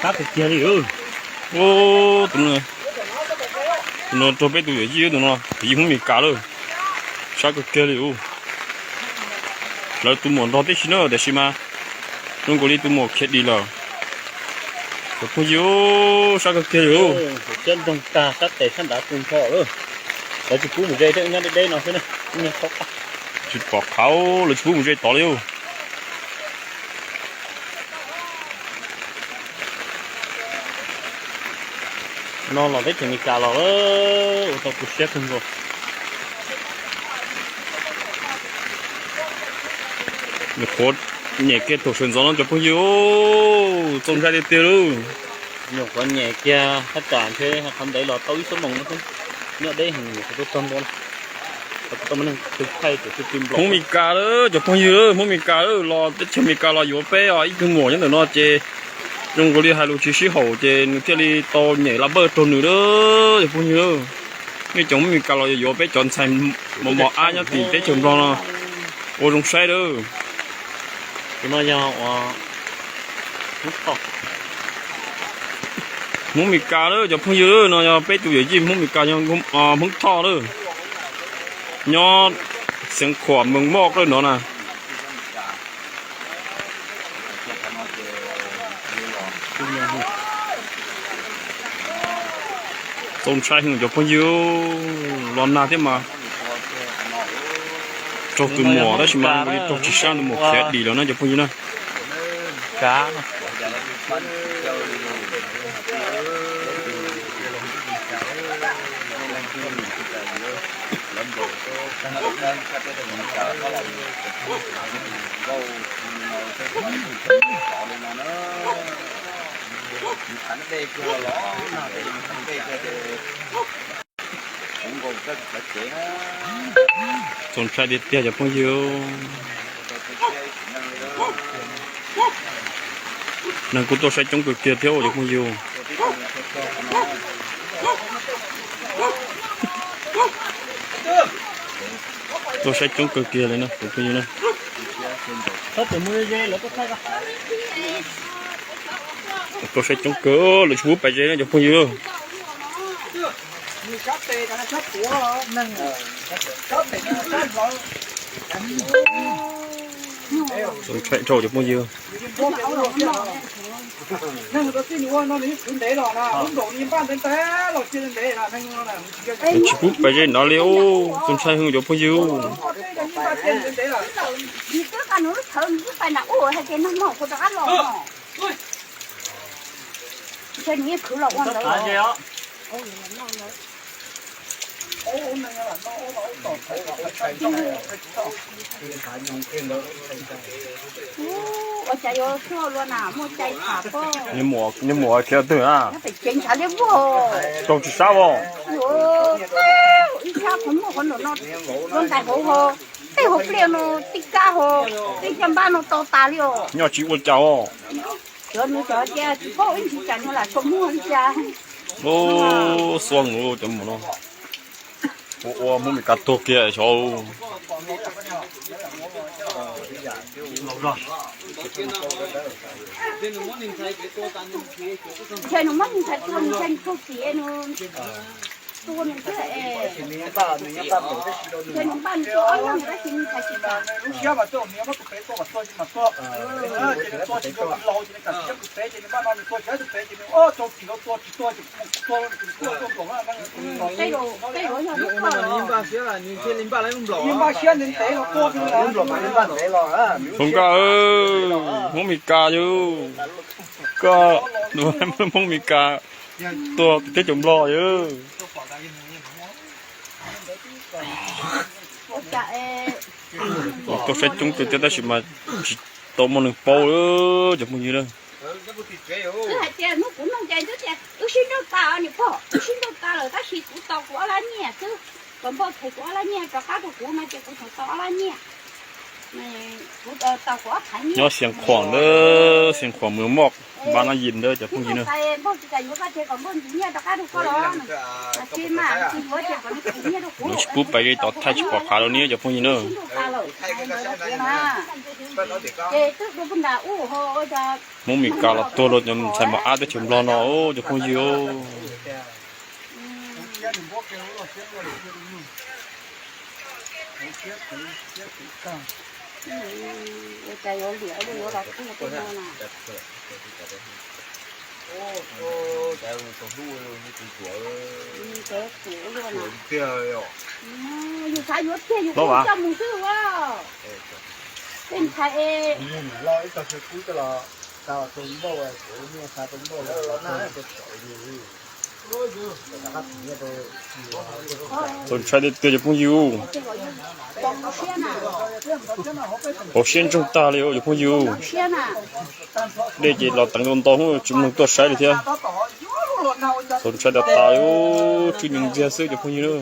Sab kawg kiag li. Tus no raug peb tus yawm yij, tus no yawm yij Hmoob Mes Kas lawm. Sab kawg kiag li. Lawv tus muam nrog tib si na, tiam sis mas zoo nkaus li tus muam khiav dim lawm. Cov phooj ywg, sab kawg kiag li. Siab nroog tag, sab tes sab nrad tu nrho lawm. Lawv tsis pub mus ze, nyob deb deb no xwb. Tsis pom qab, lawv tsis pub mus ze tod li. No los teb chaws Amelikas los, ua tau tu siab kawg nkaus. Nyuam qhuav nyem kiag thaum sawv ntxov no cov phooj ywg, txaus ntshai tiag tiag lauj. Nyuam qhuav nyem kiag thaj tsam ntshe qhov ntev los tau ib xuab moos no xwb. Nyob deb heev, nyuam qhuav tuaj txog ntua no. Hmoob Mes Kas lawm cov phooj ywg, Hmoob Mes Kas lawm, los teb chaws Amelikas los yuav peb os, ib tug muam nyob ntawm no ces zoo nkaus li hais lus tsis sib haum ces nws thiaj li tau nyem laj pawj raug nws lawm cov phooj ywg. Nej cov Hmoob Mes Kas los yuav peb cov ntxhais mos mos ab nyob tim teb chaws Nplog no, ua zoo saib lawm. Hmoob Mes Kas lawm cov phooj ywg, no yog peb tus yawm yij Hmoob Mes Kas, yog Hmoob Thoj lawm, nyob Xeev Khuam Mees Moj lawm no na. Txaus ntshai heev cov phooj ywg, los nag thiab mas raug tus muam tab sis mas li raug tsis sab, tus muam khiav dim lawm na cov phooj ywg na. Txaus ntshai tiag tiag cov phooj ywg. Neeg kuj tuaj saib coob kawg kiag thiab cov phooj ywg. Tuaj saib coob kawg kiag li na cov phooj ywg na. Tuaj saib coob kawg, lawv tsis pub pais ze na cov phooj ywg. Txaus ntshai dhau cov phooj ywg. Lawv tsis pub pais ze nrad li, txaus ntshai heev cov phooj ywg. Ua cas yuav tuag luaj na, muaj cai tham pom. Nws muam khiav twg na? Nyob pem tsev ntshav liab vog. Raug tsis sab os. Ib sab qhov muag qhov nraum no, luag ntais hauv ho, tej hauv pliaj no, tej kab ho, tej caj npab no to tas li os. Nyob tsis ua cas os. Cov nws cov tias tsis paub ib ntsis cas nws lam tso muag li cas. Ub, xuas nkaus cov muam no. Ua ua Hmoob Mes Kas tuag kiag xyov. Ntshe nws muab nws ntxhais tua, ntshe nws tuag tim nws tua nws thiab es. Ntshe nws npaj nws tua ob leeg tab sis nws ntxhais tsis kam. Tej zaum, tej zaum yog lub koj los. Hmoob Mes Kas, Hmoob Mes Kas yog, koj Hmoob Mes Kas tuag teb chaws Nplog yog. Tuaj saib coob kawg thiab tab sis mas tsis tau muaj neeg paub cov phooj ywg na. Wb hais tias hnub kuv nug ces twb tias wb sib nrauj tas os niam pog, wb sib nrauj tas lawm tab sis kuv tau kuv ob lab nyiaj xwb, kom npauj them kuv ob lab nyiaj rov qab rau kuv no ces kuv tseem tau ob lab nyiaj. Kuv tau kuv ob phav nyiaj. Nyob Xeev Khuam ntawd, Xeev Khuam Mws Moj, npab Nab Yim ntawd cov phooj ywg na. Npauj tsis kam yuav koj ces kom npauj ntxiv nyiaj rov qab rau koj los. Mas tsis mas tsis yuav ces kom nws them nyiaj rau kuv. Lawv tsis pub pais ze tod, thaij tsis pom qab rau nej cov phooj ywg na. Sib nrauj tas lawm, kuv na. Hmoob Mes Kas los tuag rau cov ntxhais mos ab teb chaws Nplog no cov phooj ywg. Txaus ntshai tiag tiag cov phooj ywg. Hauv siab ntsoog tag li cov phooj ywg. Dej ces los teev ntau ntau tsis mloog tuaj saib li thiab. Txaus ntshai tas tas li, tswb nyoos ntxiag xwb cov phooj ywg.